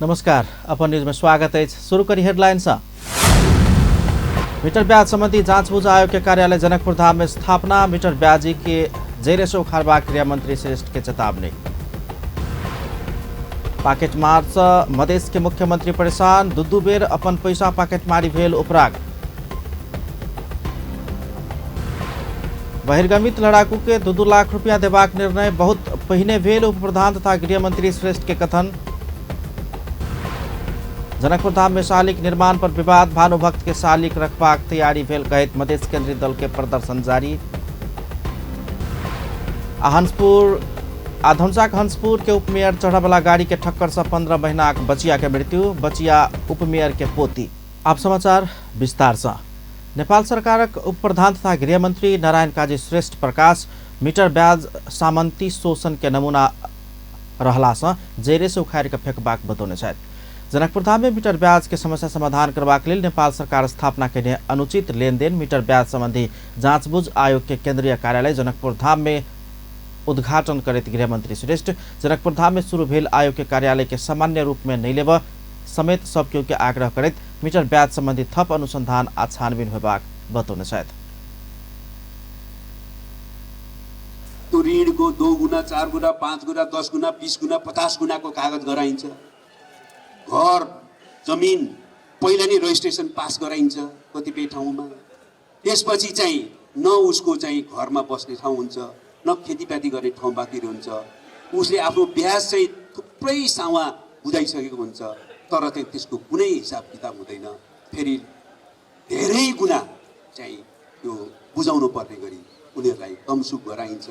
नमस्कार, अपन न्यूज में स्वागत है। शुरू करी हेडलाइन से। मीटर ब्याज संबंधी जांच बुझ आयोग के कार्यालय जनकपुर धाम में स्थापना। मीटर ब्याजी के जैरे से उखाड़बाक गृहमंत्री श्रेष्ठ के चेतावनी। पाकेटमार से मधेश के मुख्यमंत्री परेशान। दू दू बेर अपन पैसा पाकेटमारी भेल उपराग। बहिर्गमित लड़ाकू के 2-2 लाख रुपया देबाक निर्णय बहुत पहिने भेल, उप प्रधान तथा गृहमंत्री श्रेष्ठ के कथन। जनकपुर धाम में शालिक निर्माण पर विवाद। भानुभक्त के शालिक रखबाक तैयारी भेल कहैत मधेश केंद्रीय दल के प्रदर्शन जारी। आ धनुषाक हंसपुर के उपमेयर चढ़यवला गाड़ी के ठक्कर से 15 महीनाक बचिया के मृत्यु। बचिया उपमेयर के पोती। आप समाचार विस्तार से। नेपाल सरकारक उप प्रधान तथा गृहमंत्री नारायण काजी श्रेष्ठ प्रकाश मीटर ब्याज सामंती शोषण के नमूना रहला से जैरे से उखाड़ि के फेंकबाक बतौने छथि। जनकपुर धाम में मीटर ब्याज के समस्या समाधान करबाक लेल नेपाल सरकार स्थापना केने अनुचित लेनदेन मीटर ब्याज संबंधी जांचबुझ आयोग के केंद्रीय कार्यालय जनकपुर धाम में उद्घाटन करैत गृहमंत्री श्रेष्ठ जनकपुर धाम में शुरू भेल आयोग के कार्यालय के सामान्य रूप में नहीं लेब समेत सब केओ के आग्रह करैत मीटर ब्याज संबंधी थप अनुसंधान आ छानबीन होबाक बतौने छथि। त्यो ऋणको 2 गुणा, 4 गुणा, 5 गुणा, 10 गुणा, 20 गुणा, 50 गुणाको कागज गराइन्छ। घर जमिन पहिला नै रजिस्ट्रेसन पास गराइन्छ कतिपय ठाउँमा। त्यसपछि चाहिँ न उसको चाहिँ घरमा बस्ने ठाउँ हुन्छ, न खेतीपाती गर्ने ठाउँ बाँकी रहन्छ। उसले आफ्नो ब्याज चाहिँ थुप्रै सावा बुझाइसकेको हुन्छ, तर चाहिँ त्यसको कुनै हिसाब किताब हुँदैन। फेरि धेरै गुणा चाहिँ त्यो बुझाउनु पर्ने गरी उनीहरूलाई तमसुक गराइन्छ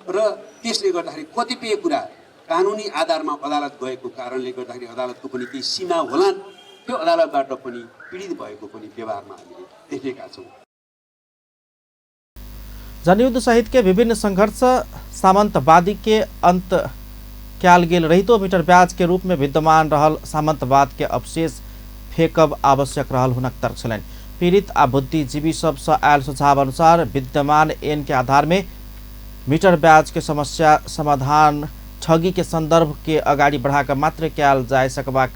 र त्यसले गर्दाखेरि कतिपय कुरा कानुनी आधारमा अदालत गएको कारणले गर्दाखेरि अदालतको पनि केही सीमा होलान्। त्यो अदालतबाट पनि पीडित भएको पनि व्यवहारमा हामीले देखेका छौँ। जनयुद्ध सहित के विभिन्न संघर्ष सामंतवादी के अंत कयल गेल रहितो मीटर ब्याज के रूप में विद्यमान रहल सामंतवाद के अवशेष फेंकब आवश्यक रहल हुनक तर्क छलनि। पीड़ित आ बुद्धिजीवी सबसँ आयल सुझाव अनुसार विद्यमान एन के आधार में मीटर ब्याज के समस्या समाधान ठगी के संदर्भ के अगाडि बढ़ाकर मात्र कयल जा सकबाक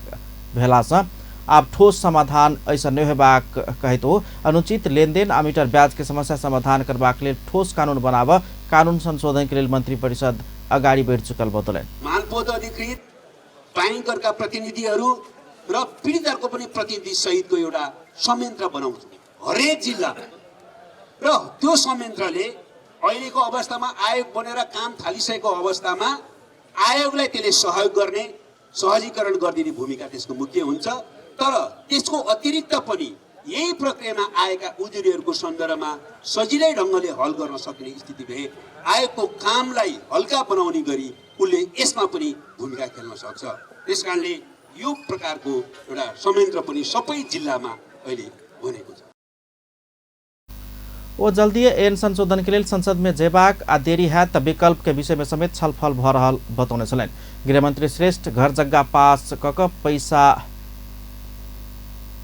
भेलासँ आब ठोस समाधान ऐसा नहि होबाक कहैत ओ अनुचित लेनदेन आ मीटर ब्याज के समस्या समाधान करबाक लेल ठोस कानून बनाब कानून संशोधन के लेल मंत्री परिषद अगाडि बढ़ि चुकल बतौलनि। मालपोत अधिकृत बैंकरका प्रतिनिधिहरू र पीडितहरूको पनि प्रतिनिधि सहितको एउटा संयन्त्र बनाउँछौँ हरेक जिल्ला र त्यो संयन्त्रले अहिलेको अवस्थामा आयोग बनेर काम थालिसकेको अवस्थामा आयोगलाई त्यसले सहयोग गर्ने, सहजीकरण गरिदिने भूमिका त्यसको मुख्य हुन्छ। तर त्यसको अतिरिक्त पनि यही प्रक्रियामा आएका उजुरीहरूको सन्दर्भमा सजिलै ढङ्गले हल गर्न सक्ने स्थिति भए आयोगको कामलाई हल्का बनाउने गरी उसले यसमा पनि भूमिका खेल्न सक्छ। त्यस कारणले यो प्रकारको एउटा संयन्त्र पनि सबै जिल्लामा अहिले बनेको छ। ओ जल्दी एन संशोधन के लेल संसद में जेबाक आ देरी हैत त विकल्प के विषय में समेत छलफल भ रहल बतौने छलनि। गृहमंत्री श्रेष्ठ घर जग्गा पास क क पैसा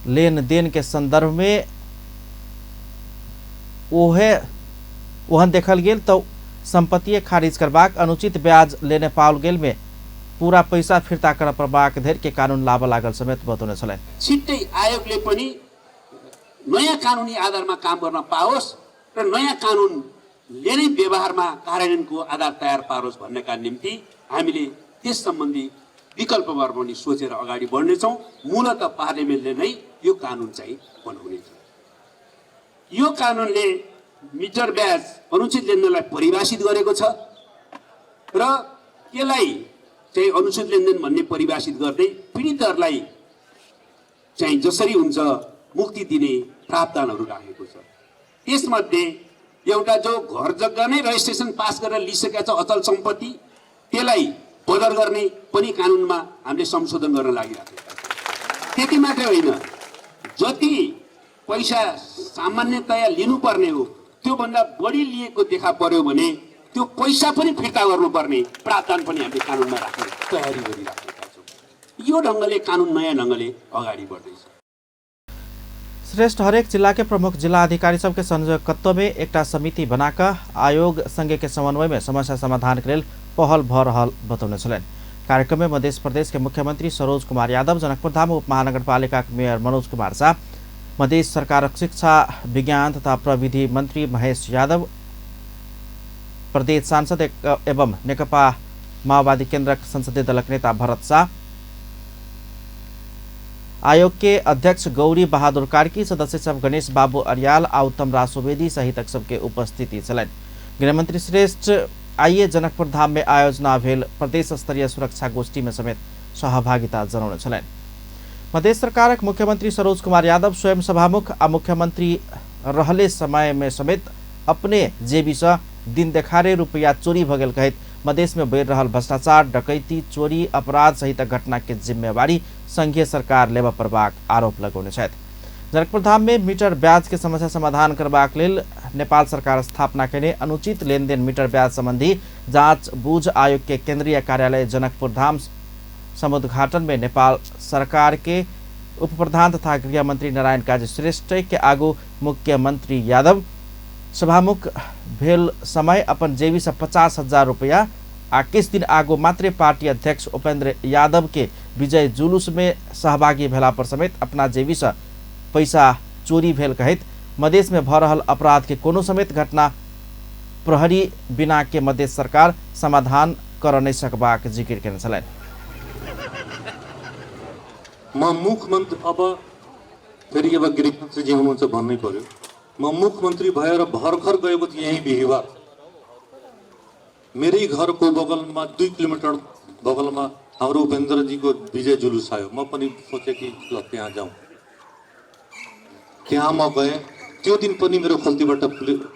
लेन देन के संदर्भ में ओहन देखल गेल तो संपत्ति खारिज करबाक, अनुचित ब्याज लेने पाओल गेल में पूरा पैसा फिर्ता कर पड़बाक धरि के कानून लाबऽ लागल समेत बतौने छलनि। छिट्टै आयोगले पनि नयाँ कानुनी आधारमा काम गर्न पाओस् र नयाँ कानुनले नै व्यवहारमा कार्यान्वयनको आधार तयार पारोस् भन्नका निम्ति हामीले त्यस सम्बन्धी विकल्पहरू पनि सोचेर अगाडि बढ्नेछौँ। मूलत पार्लियामेन्टले नै यो कानुन चाहिँ बनाउनेछ। यो कानुनले मिटर ब्याज अनुचित लेनदेनलाई परिभाषित गरेको छ र यसलाई चाहिँ अनुचित लेनदेन भन्ने परिभाषित गर्दै पीडितहरूलाई चाहिँ जसरी हुन्छ मुक्ति दिने प्रावधानहरू राखेको छ। त्यसमध्ये एउटा जो घर जग्गा नै रजिस्ट्रेसन पास गरेर लिइसकेको छ अचल सम्पत्ति, त्यसलाई बदर गर्ने पनि कानुनमा हामीले संशोधन गर्न लागिराखेका छौँ। त्यति मात्रै होइन, जति पैसा सामान्यतया लिनुपर्ने हो त्योभन्दा बढी लिएको देखा पर्यो भने त्यो पैसा पनि फिर्ता गर्नुपर्ने प्रावधान पनि हामीले कानुनमा राख्ने तयारी गरिराखेका छौँ। यो ढङ्गले कानुन नयाँ ढङ्गले अगाडि बढ्दैछ। श्रेष्ठ हरेक जिला के प्रमुख जिला अधिकारी सबके संयोजकत्व में एकटा समिति बनाकर आयोग संगे के समन्वय में समस्या समाधान के लेल पहल भ रहल बतौने छलनि। कार्यक्रम में मध्य प्रदेश के मुख्यमंत्री सरोज कुमार यादव, जनकपुरधाम उप महानगरपालिका के मेयर मनोज कुमार शाह, मध्य सरकारक शिक्षा विज्ञान तथा प्रविधि मंत्री महेश यादव, प्रदेश सांसद एवं नेकपा माओवादी केंद्रक संसदीय दलक नेता भरत शाह, आयोग के अध्यक्ष गौरी बहादुर कार्की, सदस्य सब गणेश बाबू अरियाल आ उत्तम राज सुवेदी सहितक सबके उपस्थिति छलनि। गृहमंत्री श्रेष्ठ आइए जनकपुर धाम में आयोजना भेल प्रदेश स्तरीय सुरक्षा गोष्ठी में समेत सहभागिता जनौने छलनि। मध्य सरकारक मुख्यमंत्री सरोज कुमार यादव स्वयं सभामुख आ मुख्यमंत्री रहले समय में समेत अपने जेबी से दिन देखारे रुपया चोरी भ गेल कहैत मधेश में बढ़ि रहल भ्रष्टाचार, डकैती, चोरी, अपराध सहित घटना के जिम्मेवारी संघीय सरकार लेबऽ पड़बाक आरोप लगौने छथि। जनकपुर धाम में मीटर ब्याज के समस्या समाधान करबाक लेल नेपाल सरकार स्थापना केने अनुचित लेनदेन मीटर ब्याज संबंधी जांच बूझ आयोग के केंद्रीय कार्यालय जनकपुर धाम समुद्घाटन में नेपाल सरकार के उप प्रधान तथा गृह मंत्री नारायण काजी श्रेष्ठ के आगू मुख्यमंत्री यादव सभामुख भेल समय अपन जेबी से 50,000 रुपया आ किछु दिन आगू मात्रे पार्टी अध्यक्ष उपेंद्र यादव के विजय जुलूस में सहभागी भेला पर समेत अपना जेबी से पैसा चोरी भेल कहैत मधेश में भ रहल अपराध के कोनो समेत घटना प्रहरी बिना के मधेश सरकार समाधान कर नहीं सकबाक जिकिर केने छलनि। म मुख्यमन्त्री अब फेरि अब गृहमन्त्रीजी हुनुहुन्छ भन्नै पर्यो। म मुख्यमन्त्री भएर भर्खर गएको थिएँ यहीँ बिहिबार, मेरै घरको बगलमा 2 किलोमिटर बगलमा हाम्रो उपेन्द्रजीको विजय जुलुस आयो। म पनि सोचेँ कि ल त्यहाँ जाउँ, त्यहाँ म गएँ। त्यो दिन पनि मेरो खल्तीबाट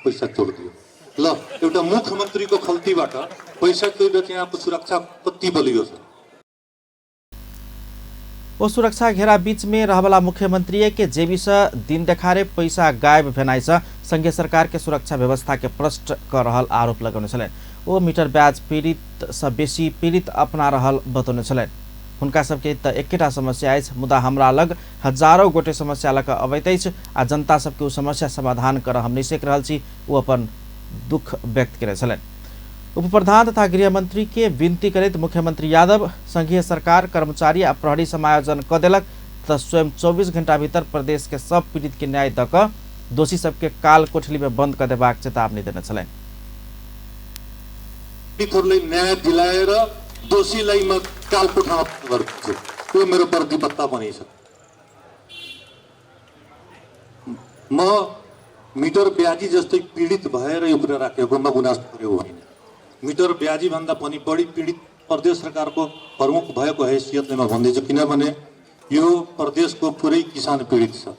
पैसा चोरिदियो। ल एउटा मुख्यमन्त्रीको खल्तीबाट पैसा चोरेर त्यहाँको सुरक्षा कति बलियो छ। ओ सुरक्षा घेरा बीच में रहवाला मुख्यमंत्री के जेबी से दिन देखारे पैसा गायब भेनाइ से संघीय सरकार के सुरक्षा व्यवस्था के भ्रष्ट कर रहल आरोप लगौने छलनि। ओ मीटर ब्याज पीड़ित से बेसी पीड़ित अपना रहल बतौने छलनि। हुनका सबके त एकेटा समस्या अछि, मुदा हमरा लग हजारों गोटे समस्या लऽ कऽ अबैत अछि आ जनता सबके ओ समस्या समाधान कर हम नहि सकि रहल छी, ओ अपन दुख व्यक्त केने छलनि। उप प्रधान तथा गृहमंत्री के विनती करैत मुख्यमंत्री यादव संघीय सरकार कर्मचारी आ प्रहरी समायोजन क देलक त स्वयं 24 घंटा भीतर प्रदेश के सब पीड़ित के न्याय दऽ कऽ दोषी सबके काल कोठली में बंद क देबाक चेतावनी देने छलनि। पीड़ितहरूलाई न्याय दिलाएर दोषीलाई म काल कोठामा गर्छु, त्यो मेरो प्रतिबद्धता पनि छ। म मिटर ब्याजी जस्तै पीडित भएर यो कुरा राखेको म गुनासो गरेको होइन। मिटर ब्याजी भन्दा पनि बढी पीडित प्रदेश सरकारको प्रमुख भएको हैसियतले म भन्दैछु, किनभने यो प्रदेशको पुरै किसान पीडित छ।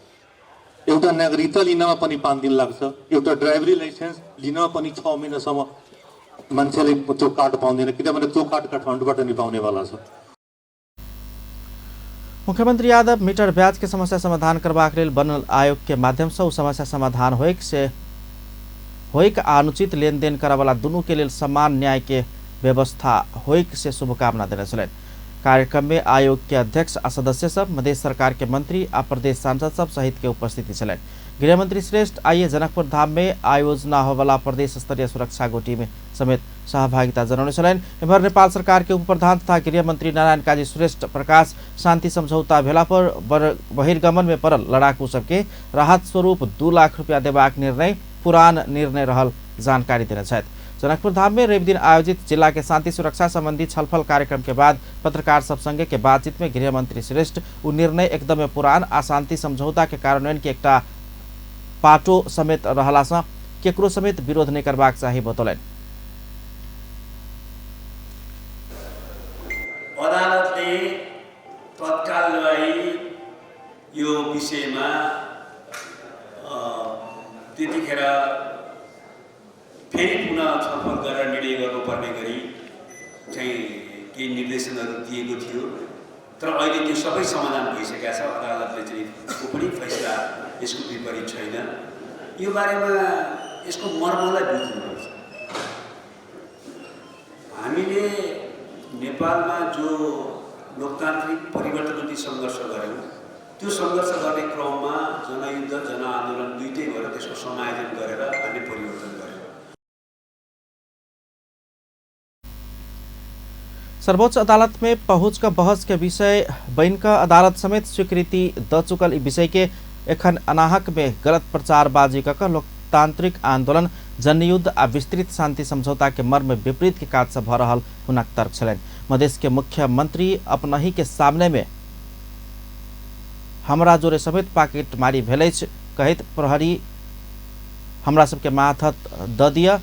एउटा नागरिकता लिनमा पनि 5 दिन लाग्छ, एउटा ड्राइभरी लाइसेन्स लिनमा पनि 6 महिनासम्म मान्छेले त्यो कार्ड पाउँदैन, किनभने त्यो कार्ड काठमाडौँबाट नि पाउनेवाला छ। मुख्यमंत्री यादव मीटर ब्याज के समस्या समाधान करबाक लेल बनल आयोग के माध्यम से ओ समस्या समाधान होइक से होइक आ अनुचित लेनदेन करऽवला दुनू के लेल समान न्याय के व्यवस्था होइक से शुभकामना देने छलनि। कार्यक्रम में आयोग के अध्यक्ष आ सदस्य सब, मध्य सरकार के मंत्री आ प्रदेश सांसद सब सहित के उपस्थिति छलनि। गृहमंत्री श्रेष्ठ आइए जनकपुर धाम में आयोजना होवला प्रदेश स्तरीय सुरक्षा गोटी में समेत सहभागिता जनौने छलनि। एम्हर नेपाल सरकार के उप प्रधान तथा गृहमंत्री नारायण काजी श्रेष्ठ प्रकाश शांति समझौता भेला पर बहिर्गमन में पड़ल लड़ाकू सबके राहत स्वरूप 2 लाख रुपया देबाक निर्णय पुरान निर्णय रहल जानकारी देने छथि। जनकपुर धाम में रवि दिन आयोजित जिला के शांति सुरक्षा संबंधी छलफल कार्यक्रम के बाद पत्रकार सब संगे के बातचीत में गृहमंत्री श्रेष्ठ उ निर्णय एकदमै पुरान आ शांति समझौता के कार्यान्वयन के एकटा पाटो समेत रहला से केकरो समेत विरोध नहीं करबाक चाही बतौलनि। अदालतले तत्काललाई यो विषयमा त्यतिखेर फेरि पुनः छलफल गरेर निर्णय गर्नुपर्ने गरी चाहिँ केही निर्देशनहरू दिएको थियो, तर अहिले त्यो सबै समाधान भइसकेको छ। अदालतले चाहिँ को पनि फैसला यसको विपरीत छैन। यो बारेमा यसको मर्मलाई बुझ्नुपर्छ। हामीले नेपालमा जो लोकतान्त्रिक परिवर्तनप्रति सङ्घर्ष गऱ्यौँ, त्यो सङ्घर्ष गर्ने क्रममा जनयुद्ध जनआन्दोलन दुईटै भएर त्यसको समायोजन गरेर हामीले परिवर्तन गऱ्यौँ। सर्वोच्च अदालत में पहुँच कऽ बहस के विषय बनि कऽ अदालत समेत स्वीकृति द चुकल ई विषय के एखन अनाहक में गलत प्रचारबाजी कऽ कऽ लोकतांत्रिक आंदोलन, जनयुद्ध आ विस्तृत शांति समझौता के मर्म विपरीत के काज सब भऽ रहल हुनक तर्क छलनि। मधेश के मुख्यमंत्री अपनही के सामने में हमरा जोरे समेत पाकेट मारी भेल अछि कहैत प्रहरी हमरा सबके माथत द दिअ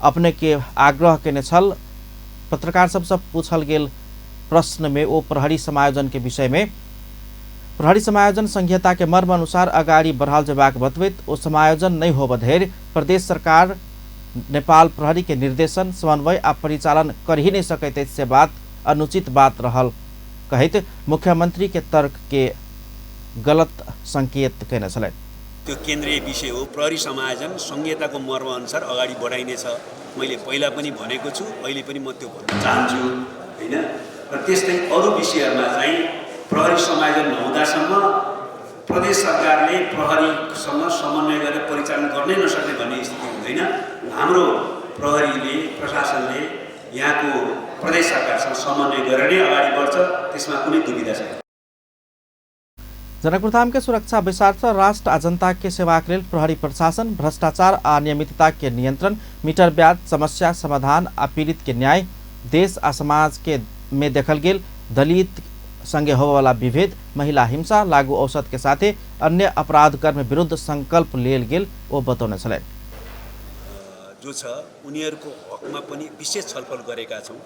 अपने के आग्रह केने छल। पत्रकार सबसँ पूछल गेल प्रश्न में ओ प्रहरी समायोजन के विषय में प्रहरी समायोजन संहिता के मर्म अनुसार अगाडि बढ़ाल जेबाक बतबैत ओ समायोजन नहि होब धरि प्रदेश सरकार नेपाल प्रहरी के निर्देशन, समन्वय आ परिचालन कर ही नहीं सकैत अछि से बात अनुचित बात रहल कहैत मुख्यमंत्री के तर्क के गलत संकेत केने छलनि। त्यो केन्द्रीय विषय हो। प्रहरी समायोजन संहिताको मर्म अनुसार अगाडि बढाइनेछ। मैले पहिला पनि भनेको छु, अहिले पनि म त्यो भन्न चाहन्छु हैन। र त्यस्तै अरू विषयहरूमा चाहिँ प्रहरी समायोजन नहुँदासम्म प्रदेश सरकारले प्रहरीसँग समन्वय गरेर परिचालन गर्नै नसक्ने भन्ने स्थिति हुँदैन। हाम्रो प्रहरीले, प्रशासनले यहाँको प्रदेश सरकारसँग समन्वय गरेर नै अगाडि बढ्छ, त्यसमा कुनै दुविधा छैन। जनकपुरधाम के सुरक्षा बैसार राष्ट्र आ जनता के सेवा के लेल प्रहरी प्रशासन भ्रष्टाचार आ अनियमितता के नियंत्रण, मीटर ब्याज समस्या समाधान आ पीड़ित के न्याय, देश आ समाज के में देखल गेल दलित संगे होबयवला विभेद, महिला हिंसा, लागू औषध के साथे अन्य अपराध कर्म विरुद्ध संकल्प लेल गेल ओ बतौने छलनि। जो छ उनीहरूको हकमा पनि विशेष छलफल गरेका छौँ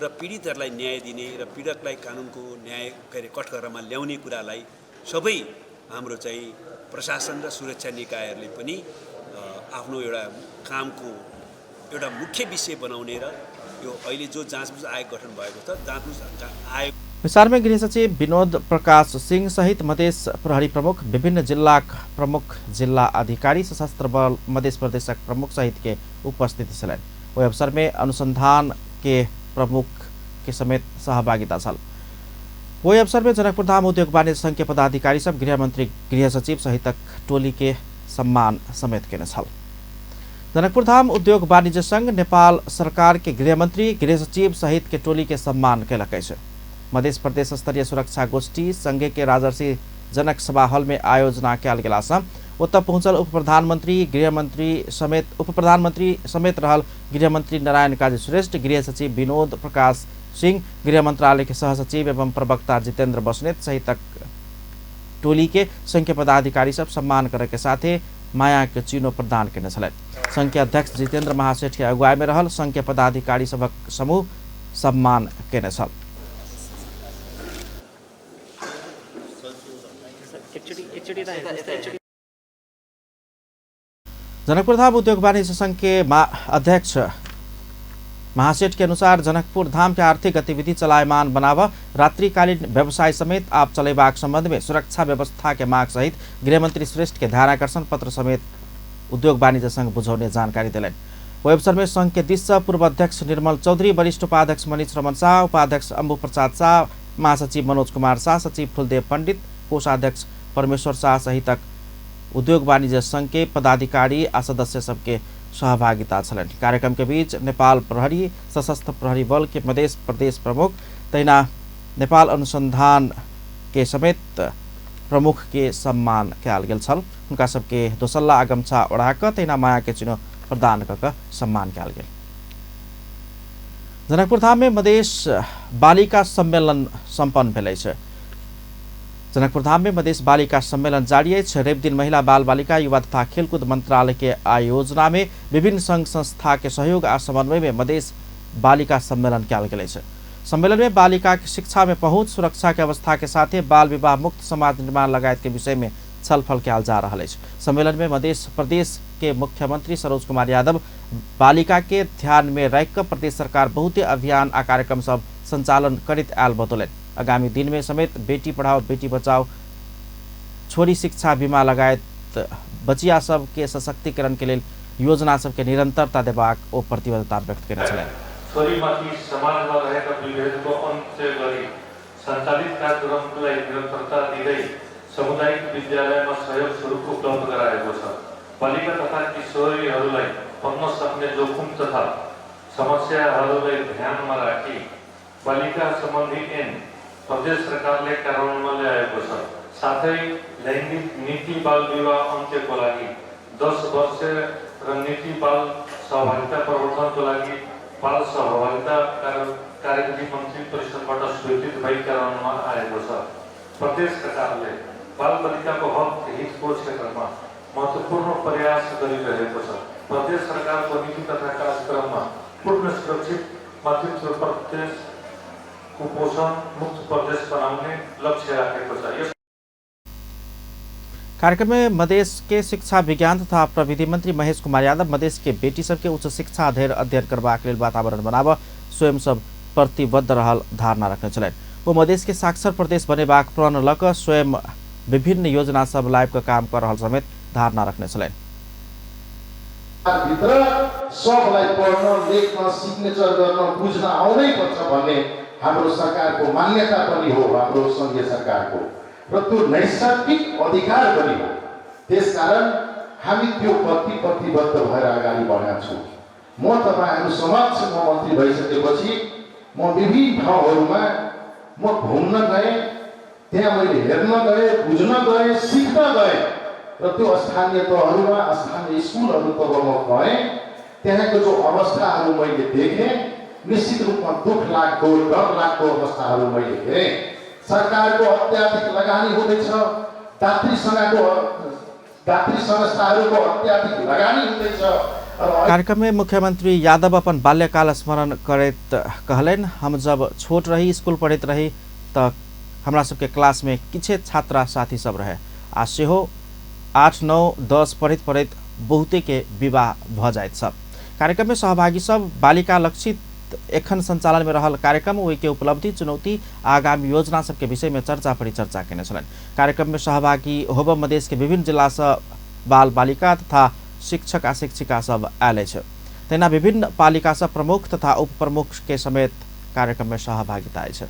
र पीडितहरूलाई न्याय दिने र पीडकलाई कानुनको न्याय के अरे कठघरामा ल्याउने कुरालाई सबै हाम्रो चाहिँ प्रशासन र सुरक्षा निकायहरूले पनि आफ्नो एउटा कामको एउटा मुख्य विषय बनाउने र यो अहिले जो जाँचबुझ आयोग गठन भएको छ, जाँचबुझ आयोग। बैसारमे गृह सचिव विनोद प्रकाश सिंह सहित मधेश प्रहरी प्रमुख, विभिन्न जिल्लाक प्रमुख जिल्ला अधिकारी, सशस्त्र बल मधेश प्रदेशक प्रमुख सहित के उपस्थिति छलनि। ओहि अवसर में अनुसंधान के प्रमुख के समेत सहभागिता छल। ओहि अवसर में जनकपुरधाम उद्योग वाणिज्य संघ के पदाधिकारी सब गृहमंत्री, गृह सचिव सहितक टोली के सम्मान समेत केने छल। जनकपुरधाम उद्योग वाणिज्य संघ नेपाल सरकार के गृहमंत्री, गृह सचिव सहित के टोली के सम्मान केलक अछि। मध्य प्रदेश स्तरीय सुरक्षा गोष्ठी संघ के राजर्षि जनक सभा हॉल में आयोजना कयल गेलासँ ओतऽ पहुँचल उप प्रधानमंत्री, गृहमंत्री समेत उप प्रधानमंत्री समेत रहल गृहमंत्री नारायण काजी श्रेष्ठ, गृह सचिव विनोद प्रकाश सिंह, गृह मंत्रालय के सहसचिव एवं प्रवक्ता जितेंद्र बस्नेत सहितक टोली के संघ के पदाधिकारी सब सम्मान करे के साथे माया के चिन्ह प्रदान केने छलनि। संघ के अध्यक्ष जितेंद्र महासेठ के अगुवाई में रहल संघ के पदाधिकारी सबक समूह सम्मान केने छल। जनकपुरधाम उद्योग वाणिज्य संघ के अध्यक्ष महासेठ के अनुसार जनकपुर धाम के आर्थिक गतिविधि चलायमान बनाव, रात्रिकालीन व्यवसाय समेत आप चलेबाक संबंध में सुरक्षा व्यवस्था के मांग सहित गृहमंत्री श्रेष्ठ के ध्यानाकर्षण पत्र समेत उद्योग वाणिज्य संघ बुझौने जानकारी देलनि। ओहि अवसर में संघ के दिस पूर्व अध्यक्ष निर्मल चौधरी, वरिष्ठ उपाध्यक्ष मनीष रमन शाह, उपाध्यक्ष अम्बु प्रसाद शाह, महासचिव मनोज कुमार शाह, सचिव फुलदेव पंडित, कोषाध्यक्ष परमेश्वर शाह सहितक उद्योग वाणिज्य संघ के पदाधिकारी आ सदस्य सबके सहभागिता छलनि। कार्यक्रम के बीच नेपाल प्रहरी, सशस्त्र प्रहरी बल के मध्य प्रदेश प्रमुख तहिना नेपाल अनुसंधान के समेत प्रमुख के सम्मान कयल गेल छल। हुनका सबके दोसल्ला आ गमछा ओढ़ा कऽ तहिना माया के चिन्ह प्रदान कऽ कऽ सम्मान कयल गेल। जनकपुरधाम में मधेश बालिका सम्मेलन सम्पन्न भेल अछि। जनकपुरधाम में मधेश बालिका सम्मेलन जारी अछि। रवि दिन महिला बाल बालिका युवा तथा खेलकूद मंत्रालय के आयोजना में विभिन्न संघ संस्था के सहयोग आ समन्वय में मधेश बालिका सम्मेलन कयल गेल अछि। सम्मेलन में बालिका के शिक्षा में पहुँच, सुरक्षा के अवस्था के साथे बाल विवाह मुक्त समाज निर्माण लगायत के विषय में छलफल कयल जा रहल अछि। सम्मेलन में मधेश प्रदेश के मुख्यमंत्री सरोज कुमार यादव बालिका के ध्यान में राखि कऽ प्रदेश सरकार बहुते अभियान आ कार्यक्रम सब संचालन करैत आयल बतौलनि। आगामी दिन में समेत बेटी पढ़ाओ बेटी बचाओ, छोरी शिक्षा बीमा लगायत बचिया सब के सशक्तिकरण के लेल योजना सबके निरंतरता देबाक ओ प्रतिबद्धता व्यक्त केने छलनि। छोरीमाथि समाजमा रहेका विभेदको अन्त्य गरी सञ्चालित कार्यक्रमलाई निरन्तरता दिँदै सामुदायिक विद्यालयमा सहयोग स्वरूप उपलब्ध गराएको छ। बालिका तथा किशोरीहरूलाई पर्न सक्ने जोखिम तथा समस्याहरूलाई ध्यानमा राखी बालिका सम्बन्धी ऐन प्रदेश सरकारले कार्यान्वयनमा ल्याएको छ। साथै लैङ्गिक नीति बाल विवाह अन्त्यको लागि 10 वर्ष र नीति बाल सहभागिता प्रवर्धनको लागि बाल सहभागिता कार्यविधि मन्त्री परिषदबाट स्वीकृत भई कार्यान्वयनमा आएको छ। प्रदेश सरकारले बालबालिकाको हक हितको क्षेत्रमा महत्त्वपूर्ण प्रयास गरिरहेको छ। प्रदेश सरकारको नीति तथा कार्यक्रममा पूर्ण सुरक्षित मातृत्व प्रदेश, कुपोषण मुक्त प्रदेश बनाउने लक्ष्य राखेको छ। यस कार्यक्रम में मधेश के शिक्षा विज्ञान तथा प्रविधि मंत्री महेश कुमार यादव मधेश के बेटी सबके उच्च शिक्षा धरि अध्ययन करबाक लेल वातावरण बनाब स्वयं सब प्रतिबद्ध रहल धारणा रखने छलनि। ओ मधेश के साक्षर प्रदेश बनेबाक प्रण लऽ कऽ स्वयं विभिन्न योजना सब लाइव के काम कर रहल समेत धारणा रखने छलनि। भित्र सबलाई पढ्न, लेख्न, सिग्नेचर गर्न, बुझ्न आउनै पर्छ भन्ने हाम्रो सरकारको मान्यता पनि हो, हाम्रो सङ्घीय सरकारको, र त्यो नैसर्गिक अधिकार पनि हो। त्यसकारण हामी त्यो प्रति प्रतिबद्ध भएर अगाडि बढेका छौँ। म तपाईँहरू समक्ष म मन्त्री भइसकेपछि म विभिन्न ठाउँहरूमा म घुम्न गएँ, त्यहाँ मैले हेर्न गएँ, बुझ्न गएँ, सिक्न गएँ र त्यो स्थानीय तहहरूमा स्थानीय स्कुलहरू तब म गएँ, त्यहाँको जो अवस्थाहरू मैले देखेँ, निश्चित रूपमा दुःख लाग्दो, डर लाग्दो अवस्थाहरू मैले हेरेँ। सरकारको अत्याधिक लगानी हुँदैछ, दात्री संस्थाहरूको अत्याधिक लगानी हुँदैछ र कार्यक्रम में मुख्यमंत्री यादव अपन बाल्यकाल स्मरण करैत कहलनि, हम जब छोट रही, स्कूल पढ़ैत रही त हमरा सबके क्लास में किछे छात्रा साथी सब रहे आ सेहो 8 9 10 पढ़ैत पढ़ैत बहुते के विवाह भ जाइत सब। कार्यक्रम में सहभागी सब बालिका लक्षित एखन संचालन में रहल कार्यक्रम, ओहि के उपलब्धि, चुनौती, आगामी योजना सबके विषय में चर्चा परिचर्चा केने छलनि। कार्यक्रम में सहभागी होब मधेश के विभिन्न जिला से बाल बालिका तथा शिक्षक आ शिक्षिका सब आयल अछि। तहिना विभिन्न पालिका सब प्रमुख तथा उप प्रमुख के समेत कार्यक्रम में सहभागिता अछि।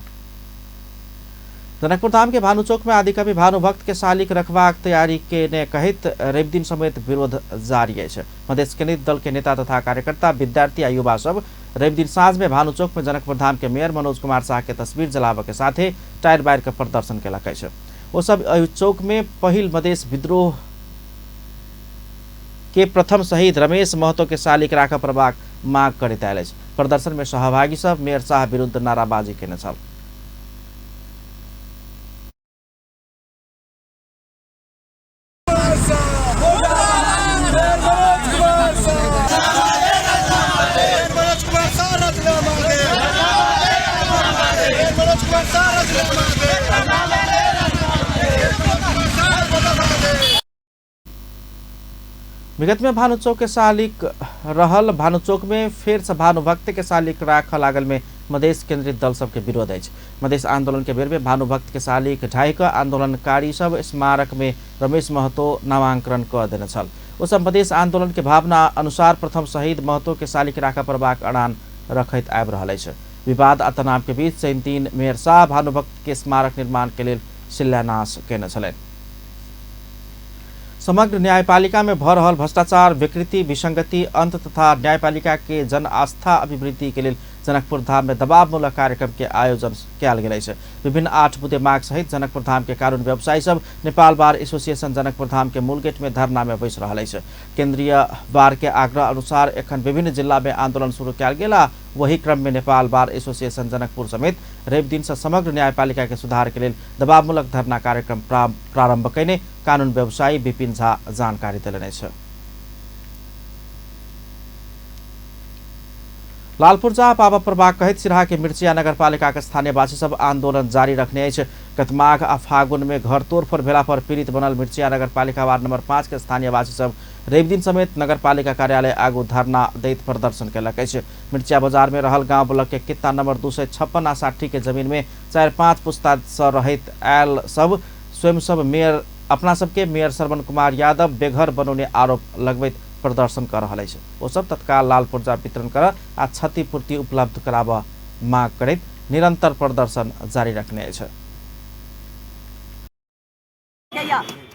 जनकपुर धाम के भानुचौक में आदिकवि भानुभक्त के शालिक रखबाक तैयारी केने कहैत रवि दिन समेत विरोध जारी अछि। मधेश केंद्रित दल के नेता तथा कार्यकर्ता, विद्यार्थी आ युवा सब रवि दिन साँझ में भानुचौक में जनकपुर धाम के मेयर मनोज कुमार शाह के तस्वीर जलाबऽ के साथे टायर बारि के प्रदर्शन केलक अछि। ओ सब एहि चौक में पहिल मधेश विद्रोह के प्रथम शहीद रमेश महतो के शालिक राखऽ पड़बाक माग करैत आयल अछि। प्रदर्शन में सहभागी सब मेयर शाह विरुद्ध नाराबाजी केने छल। विगत में भानुचौक के शालिक रहल भानुचौक में फेर से भानुभक्त के शालिक राखऽ लागल में मधेश केंद्रित दल सबके विरोध अछि। मधेश आंदोलन के बेर में भानुभक्त के शालिक ढाहि कऽ आंदोलनकारी सब स्मारक में रमेश महतो नामांकन कऽ देने छल। ओ सब मधेश आंदोलन के भावना अनुसार प्रथम शहीद महतो के शालिक राखऽ पड़बाक अड़ान रखैत आबि रहल अछि। विवाद आ तनाव के बीच शनि दिन मेयर शाह भानुभक्त के स्मारक निर्माण के लेल शिलान्यास केने छलनि। समग्र न्यायपालिका में भ रहल भ्रष्टाचार, विकृति, विसंगति अंत तथा न्यायपालिका के जन आस्था अभिवृद्धि के लेल जनकपुर धाम में दबावमूलक कार्यक्रम के आयोजन कयल गेल अछि। विभिन्न 8 बुँदे माग सहित जनकपुर धाम के कानून व्यवसायी सब नेपाल बार एसोसिएशन जनकपुर धाम के मूल गेट में धरना में बैस रहल अछि। केंद्रीय बार के आग्रह अनुसार एखन विभिन्न जिला में आंदोलन शुरू कयल गेल आ वही क्रम में नेपाल बार एसोसिएशन जनकपुर समेत रवि दिन से समग्र न्यायपालिका के सुधार के लेल दबावमूलक धरना कार्यक्रम प्रारंभ कयने कानून व्यवसायी विपिन झा जानकारी देलनि अछि। लालपुर्जा पाबऽ पड़बाक कहैत सिराहा के मिर्चिया नगरपालिका के स्थानीयवासी सब आंदोलन जारी रखने अछि। गत माघ आ फागुन में घर तोड़फोड़ भेला पर पीड़ित बनल मिर्चिया नगरपालिका वार्ड नंबर 5 के स्थानीयवासी सब रवि दिन समेत नगरपालिका कार्यालय आगू धरना दैत प्रदर्शन केलक अछि। मिर्चिया बाजार में रहल गांव ब्लॉक के कित्ता नंबर 256 आ 60 के जमीन में 4-5 पुस्ता से रहैत आयल सब स्वयं सब मेयर अपना सबके मेयर श्रवण कुमार यादव बेघर बनौने आरोप लगबैत प्रदर्शन कर रहल अछि। ओ सब तत्काल लाल पुर्जा वितरण कर आ क्षतिपूर्ति उपलब्ध कराबऽ माग करैत निरंतर प्रदर्शन जारी रखने अछि।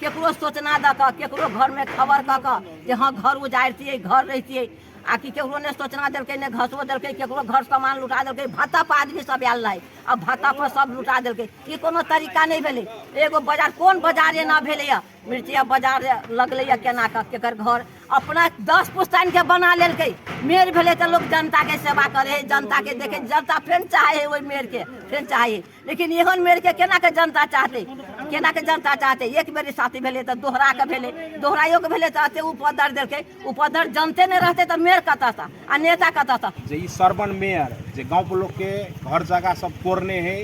केकरो सूचना दऽ कऽ, केकरो घरमे खबर कऽ कऽ जे हँ घर उजाड़ितियै, घर रहितियै, आ कि केकरो नहि सूचना देलकै, नहि घसो देलकै, केकरो घर सामान लुटा देलकै। भत्ता पर आदमी सब आयल रहै आ भत्ता पर सब लुटा देलकै। ई कोनो तरीका नहि भेलै। एगो बाजार कोन बाजार एना भेलैया? मिर्चिया बाजार लगलैया केना कऽ केकर घर अपना 10 पुस्तान के बना लेलकै। मेयर भेलै तऽ लोक जनताके सेवा करै है, जनताके देखै, जनता फेर चाहे है ओहि मेयरके, फेर चाहे है। लेकिन एहन मेयरके केना के जनता चाहतै? केना के जनता चाहतै? एक बेर साथी भेलै तऽ दोहरा के भेलै, दोहराइयो के भेलै तऽ एते उपद्र देलकै। उपद्र जनते नहि रहतै तऽ मेयर कतऽसँ आ नेता कतऽसँ? जे ई सरवन मेयर जे गाँवके लोकके घर जगह सब तोड़ने है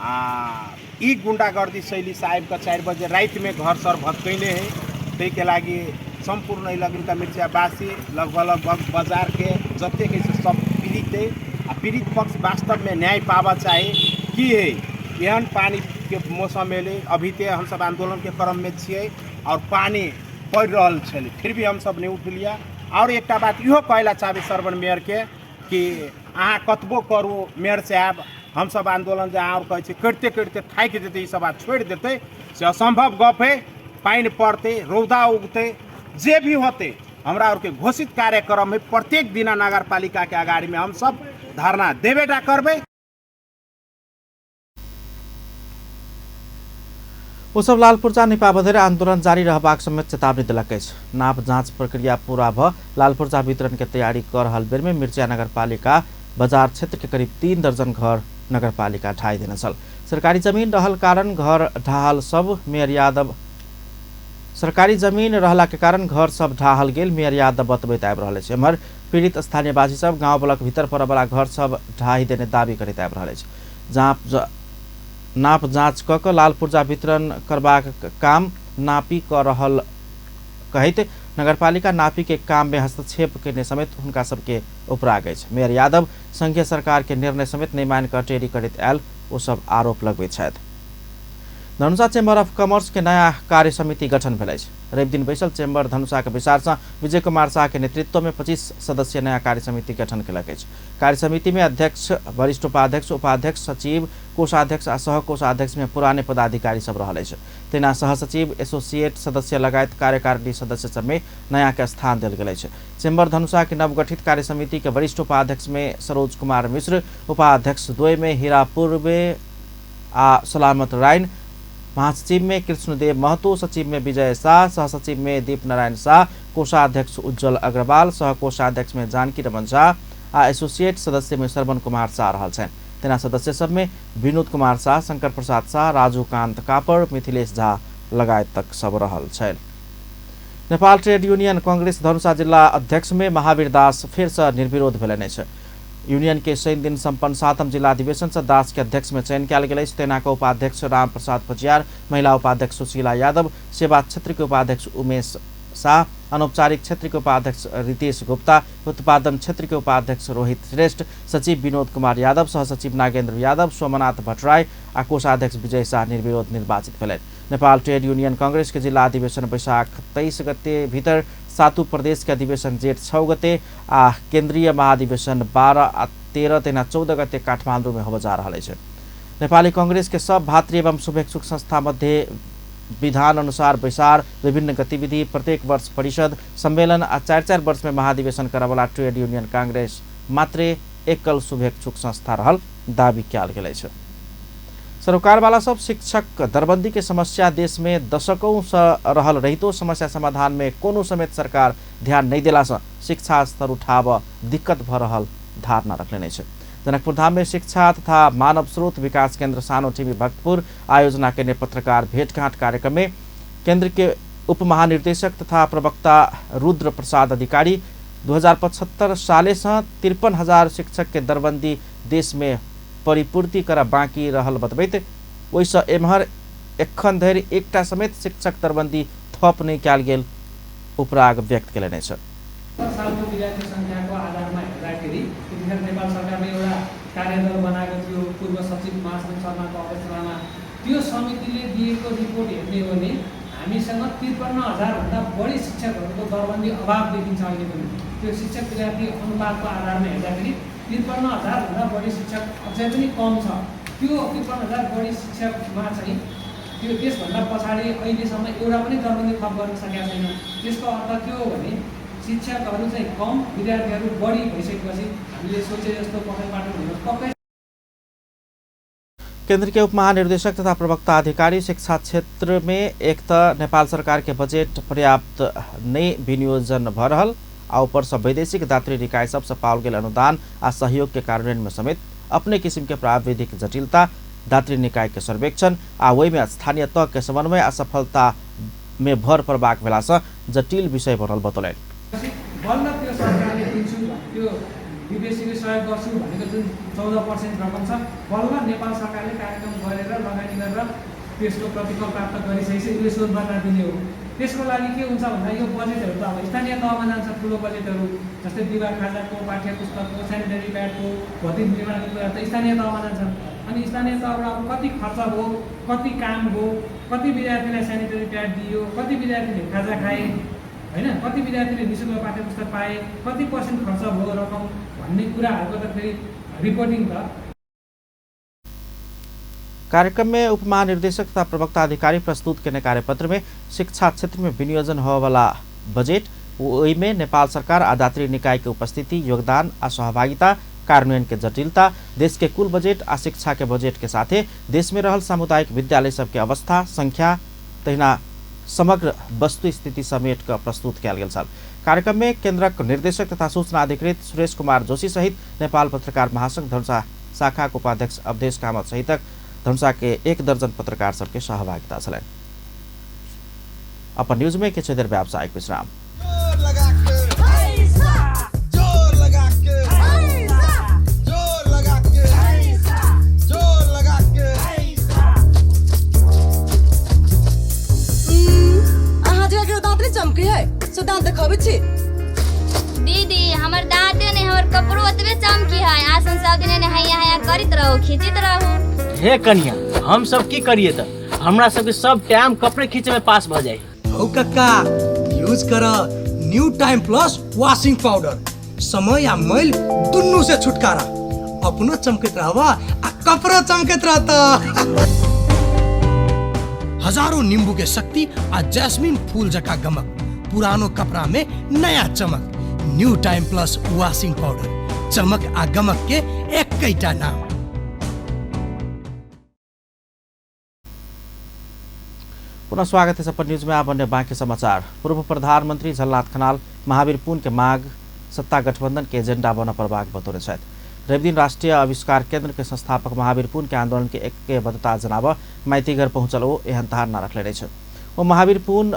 आ ई गुंडागर्दी शैली से आबि कऽ 4 बजे रातिमे घर सर भटकैने है, ताहिके लागि सम्पूर्ण एहि लगनका मिर्चावासी लगभग लगभग बाजारके जतेक है से सब पीड़ित है। आ पीड़ित पक्ष वास्तवमे न्याय पाबऽ चाही की है। एहन पानिके मौसम एलै, अभी ते हमसब आंदोलनके क्रममे छियै और पानि पड़ि रहल छलै, फिर भी हमसब नहि उठलियै। और एकटा बात इहो कहै लए चाहबै सरवन मेयरके कि अहाँ कतबो करू मेयर साहब, हमसब आंदोलन जे अहाँ आओर कहै छियै करिते करिते थाकि जेतै, ई सब बात छोड़ि देतै, से असम्भव गप है। पानि पड़तै, रौदा उगतै, जे भी होतै, हमरा आओरके घोषित कार्यक्रम है प्रत्येक दिना नगरपालिकाके अगाड़ीमे हमसब धरना देबेटा करबै। ओ सब लाल पुर्जा नहि पाबऽ धरि आंदोलन जारी रहबाक समेत चेतावनी देलक अछि। नाप जांच प्रक्रिया पूरा भ लाल पुर्जा वितरण के तैयारी कर रहल बेर में मिर्चिया नगरपालिका बाजार क्षेत्र के करीब 3 दर्जन घर नगरपालिका ढाई देने छल। सरकारी जमीन रहल कारण घर ढाहल सब मेयर यादव सरकारी जमीन रहला के कारण घर सब ढाहल गेल मेयर यादव बतबैत आबि रहल अछि। एम्हर पीड़ित स्थानीयवासी सब गाँव ब्लॉक भीतर पड़यवला घर सब ढाही देने दावी करैत आबि रहल अछि। नाप जाँच कऽ कऽ लाल पुर्जा वितरण करबाक काम नापी कऽ रहल कहैत नगरपालिका नापी के काम में हस्तक्षेप केने समेत हुनका सबके उपराग अछि। मेयर यादव संघीय सरकार के निर्णय समेत नहि मानि कऽ टेरी करैत आयल ओ सब आरोप लगबैत छथि। धनुषा चेम्बर ऑफ कॉमर्स के नया कार्य समिति गठन भेल अछि। रवि दिन बैसल चेम्बर धनुषा के बैसार से विजय कुमार शाह के नेतृत्व में 25 सदस्यीय नया कार्य समिति गठन केलक अछि। कार्य समिति में अध्यक्ष, वरिष्ठ उपाध्यक्ष, उपाध्यक्ष, सचिव, कोषाध्यक्ष आ सहकोषाध्यक्ष में पुराने पदाधिकारी सब रहल अछि। तहिना सहसचिव, एसोसिएट सदस्य लगायत कार्यकारिणी सदस्य सब में नया के स्थान देल गेल अछि। चेम्बर धनुषा के नवगठित कार्य समिति के वरिष्ठ उपाध्यक्ष में सरोज कुमार मिश्र, उपाध्यक्ष द्वय में हीरा पूर्वे आ सलामत राइन, महासचिव में कृष्णदेव महतो, सचिव में विजय शाह, सहसचिव में दीप नारायण शाह, कोषाध्यक्ष उज्जवल अग्रवाल, सहकोषाध्यक्ष में जानकी रमन शाह आ एसोसिएट सदस्य में श्रवण कुमार शाह रहल छनि। तेना सदस्य सब में विनोद कुमार शाह, शंकर प्रसाद शाह, राजू कांत कापड़, मिथिलेश झा लगायत तक सब रहल छनि। नेपाल ट्रेड यूनियन कांग्रेस धनुषा जिल्ला अध्यक्ष में महावीर दास फेर से निर्विरोध भेलनि अछि। यूनियन के शनि दिन सम्पन्न 7म जिला अधिवेशन से दास के अध्यक्ष में चयन कयल गेल अछि। तेना के उपाध्यक्ष राम प्रसाद पजियार, महिला उपाध्यक्ष सुशीला यादव, सेवा क्षेत्र के उपाध्यक्ष उमेश शाह, अनौपचारिक क्षेत्र के उपाध्यक्ष रितेश गुप्ता, उत्पादन क्षेत्र के उपाध्यक्ष रोहित श्रेष्ठ, सचिव विनोद कुमार यादव, सहसचिव नागेन्द्र यादव, सोमनाथ भट्टराई आ कोषाध्यक्ष विजय शाह निर्विरोध निर्वाचित भेलनि। नेपाल ट्रेड यूनियन कांग्रेस के जिला अधिवेशन वैशाख 23 गते भीतर, सातु प्रदेश के अधिवेशन जेठ 6 गते आ केंद्रीय महाधिवेशन 12 आ 13 तहिना 14 गते काठमाडौँ में होबय जा रहल अछि। नेपाली कांग्रेस के सब भातृ एवं शुभेच्छुक संस्था मध्ये विधान अनुसार बैसार, विभिन्न गतिविधि, प्रत्येक वर्ष परिषद सम्मेलन आ 4-4 वर्ष में महाधिवेशन करवला ट्रेड यूनियन कांग्रेस मात्रे एकल शुभेच्छुक संस्था रहल दावी कयल गेल अछि। सरोकारवाला सब शिक्षक दरबंदी के समस्या देश में दशकों से रहल रहितो समस्या समाधान में कोनो समेत सरकार ध्यान नहीं देला से शिक्षा स्तर उठाव दिक्कत भ रहल धारणा रखलेने अछि। जनकपुर धाम में शिक्षा तथा मानव स्रोत विकास केंद्र सानो टीवी भक्तपुर आयोजना केने पत्रकार भेंटघाट कार्यक्रम में केंद्र के उप महानिर्देशक तथा प्रवक्ता रुद्र प्रसाद अधिकारी 2075 साले से 53,000 शिक्षक के दरबंदी देश में परिपूर्ति कर बाँकी रहल बतबैत ओहिसँ एम्हर एखन धरि एकटा समेत शिक्षक दरबंदी थप नहि कयल गेल उपराग व्यक्त केलनि अछि। सालको विद्यार्थी संख्याको आधारमा हेर्दाखेरि त्यतिखेर नेपाल सरकारले एउटा कार्यदल बनाएको थियो पूर्व सचिव महासचिव शर्माको अध्यक्षतामा। त्यो समितिले दिएको रिपोर्ट हेर्ने हो भने हामीसँग 53,000 भन्दा बढी शिक्षकहरूको दरबन्दी अभाव देखिन्छ अहिले पनि। त्यो शिक्षक विद्यार्थी अनुपातको आधारमा हेर्दाखेरि 53,000 भन्दा बढी शिक्षक अझै पनि कम छ। त्यो 53,000 बढी शिक्षकमा चाहिँ त्यो त्यसभन्दा पछाडि अहिलेसम्म एउटा पनि दरबन्दी थप गर्न सकेका छैन। त्यसको अर्थ के हो भने शिक्षकहरू चाहिँ कम, विद्यार्थीहरू बढी भइसकेपछि हामीले सोचे जस्तो पठन पाठन हुन पक्कै। केंद्र के उप महानिर्देशक तथा प्रवक्ता अधिकारी शिक्षा क्षेत्र में एक त नेपाल सरकार के बजेट पर्याप्त नहीं विनियोजन भ रहल आ ऊपर से वैदेशिक दात्री निकाय सबसे पाओल गेल अनुदान आ सहयोग के कार्यान्वयन में समेत अपने किस्म के प्राविधिक जटिलता, दात्री निकाय के सर्वेक्षण आ ओहि में स्थानीय तह के समन्वय आ सफलता में भर पड़बाक भेला से जटिल विषय बनल बतौलनि। बल्ल त्यो सरकारले दिन्छु, त्यो विदेशीले सहयोग गर्छु भनेको जुन 14% रकम छ, बल्ल नेपाल सरकारले कार्यक्रम गरेर लगानी गरेर त्यसको प्रतिफल प्राप्त गरिसकेपछि उसले शोधभत्ता दिने हो। त्यसको लागि के हुन्छ भन्दा यो बजेटहरू त अब स्थानीय तहमा जान्छ, ठुलो बजेटहरू जस्तै दिवा खाजाको, पाठ्यपुस्तकको, सेनिटरी प्याडको, भौतिक निर्माणको कुराहरू त स्थानीय तहमा जान्छन्। अनि स्थानीय तहबाट अब कति खर्च भयो, कति काम भयो, कति विद्यार्थीलाई सेनिटरी प्याड दियो, कति विद्यार्थीले खाजा खाए होइन, कति विद्यार्थीले निःशुल्क पाठ्यपुस्तक पाए, कति पर्सेन्ट खर्च भयो रकम भन्ने कुराहरूको त फेरि रिपोर्टिङ त। कार्यक्रम में उप महानिर्देशक तथा प्रवक्ता अधिकारी प्रस्तुत केने कार्यपत्र में शिक्षा क्षेत्र में विनियोजन होवाला बजेट, ओहि में नेपाल सरकार आ दात्री निकाय के उपस्थिति, योगदान आ सहभागिता, कार्यान्वयन के जटिलता, देश के कुल बजेट आ शिक्षा के बजेट के साथे देश में रहल सामुदायिक विद्यालय सबके अवस्था, संख्या तहिना समग्र वस्तु स्थिति समेट क प्रस्तुत कयल गेल छल। कार्यक्रम में केंद्रक निर्देशक तथा सूचना अधिकृत सुरेश कुमार जोशी सहित नेपाल पत्रकार महासंघ धनुषा शाखा के उपाध्यक्ष अवधेश कामत सहितक धनुषा के 1 दर्जन पत्रकार सबके सहभागिता छलनि। अपन न्यूज में किछु देर व्यावसायिक विश्राम। चमकी है सो दांत देखाबै छी। दीदी हमर दांते नहीं, हमर कपड़ो ओतबे चमकी है। आसन सब दिन हैया हैया करैत रहू, खींचैत रहू। हे कन्या, हम सब की करिए त हमरा सबके सब टाइम कपड़े खींचे में पास भ जाए। हौ कक्का, यूज कर new time plus washing powder. समय आ मैल दुन्नू से छुटकारा, अपनो चमकैत रहबा आ कपड़ो चमकैत रहता। हजारों नींबू के शक्ति आ जैस्मिन फूल जका गमक, पुरानो कपड़ा में नया चमक। New time plus washing powder, चमक आ गमक के एकैटा नाम। पुनः स्वागत है सपन न्यूज में। आप अन्य बाकी समाचार। पूर्व प्रधानमंत्री झलनाथ खनाल महावीर पुन के माग सत्ता गठबंधन के एजेंडा बन पड़बाक बतौने छथि। रविदिन राष्ट्रीय आविष्कार केंद्र के संस्थापक महावीर पुन के आंदोलन के एकबद्धता जनाब माइतीघर पहुंचल ओ एहन धारणा रखले अछि। ओ महावीर पुन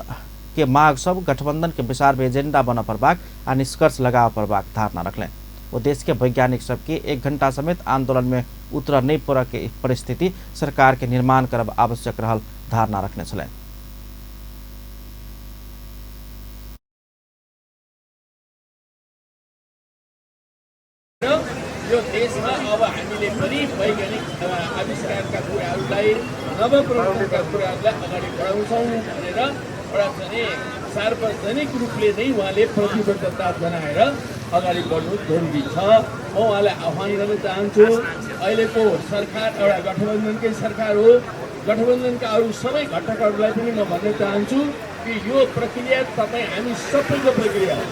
के माग सब गठबंधन के विचार में एजेंडा बन पड़बाक आ निष्कर्ष लगाव पड़बाक धारणा रखले। ओ देश के वैज्ञानिक सबके 1 घंटा समेत आंदोलन में उतर नहीं पड़ के परिस्थिति सरकार के निर्माण करब आवश्यक रहल धारणा रखने छलनि। यो देशमा अब हामीले पनि वैज्ञानिक आविष्कारका कुराहरूलाई, नवप्रवर्तनका कुराहरूलाई अगाडि बढाउँछौँ भनेर एउटा चाहिँ सार्वजनिक रूपले नै उहाँले प्रतिबद्धता जनाएर अगाडि बढ्नु जरुरी छ। म उहाँलाई आह्वान गर्न चाहन्छु, अहिलेको सरकार एउटा गठबन्धनकै सरकार हो। गठबन्धनका अरू सबै घटकहरूलाई पनि म भन्न चाहन्छु कि यो प्रक्रिया तपाईँ हामी सबैको प्रक्रिया हो।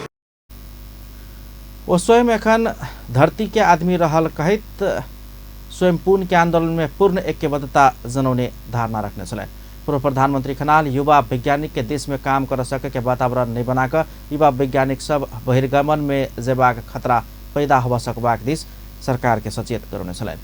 ओ स्वयं एखन धरती के आदमी रहल कहैत स्वयं पुन के आंदोलन में पूर्ण ऐक्यबद्धता जनौने धारणा रखने छलनि। पूर्व प्रधानमंत्री खनाल युवा वैज्ञानिक के देश में काम कर सके के वातावरण नहीं बनाकर युवा वैज्ञानिक सब बहिर्गमन में जेबाक खतरा पैदा होबऽ सकबाक this सरकार के सचेत करौने छलनि।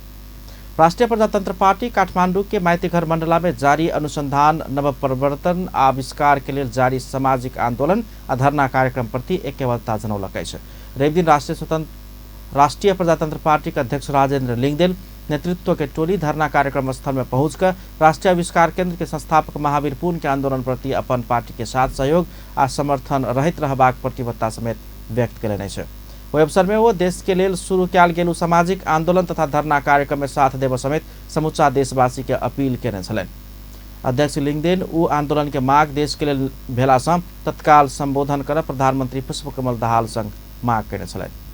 राष्ट्रिय प्रजातंत्र पार्टी काठमांडू के माइतीघर मंडला में जारी अनुसंधान, नवप्रवर्तन, आविष्कार के लेल जारी सामाजिक आंदोलन आ धरना कार्यक्रम प्रति ऐक्यबद्धता जनौलक अछि। रविदिन राष्ट्रिय प्रजातंत्र पार्टी के अध्यक्ष राजेंद्र लिंगदेन नेतृत्व के टोली धरना कार्यक्रम स्थल में पहुंचकर राष्ट्रीय आविष्कार केंद्र के संस्थापक महावीर पुन के आंदोलन प्रति अपन पार्टी के साथ सहयोग आ समर्थन रहित रहबाक प्रतिबद्धता समेत व्यक्त कयलनि अछि। ओहि अवसर में वो देश के लेल शुरू कयल गेल सामाजिक आंदोलन तथा धरना कार्यक्रम में साथ देव समेत समूचा देशवासी के अपील केने छलनि। अध्यक्ष लिंगदेन उ आंदोलन के माग देश के लेल भेला सँ तत्काल संबोधन कर प्रधानमंत्री पुष्पकमल दाहाल संग माग केने छलनि।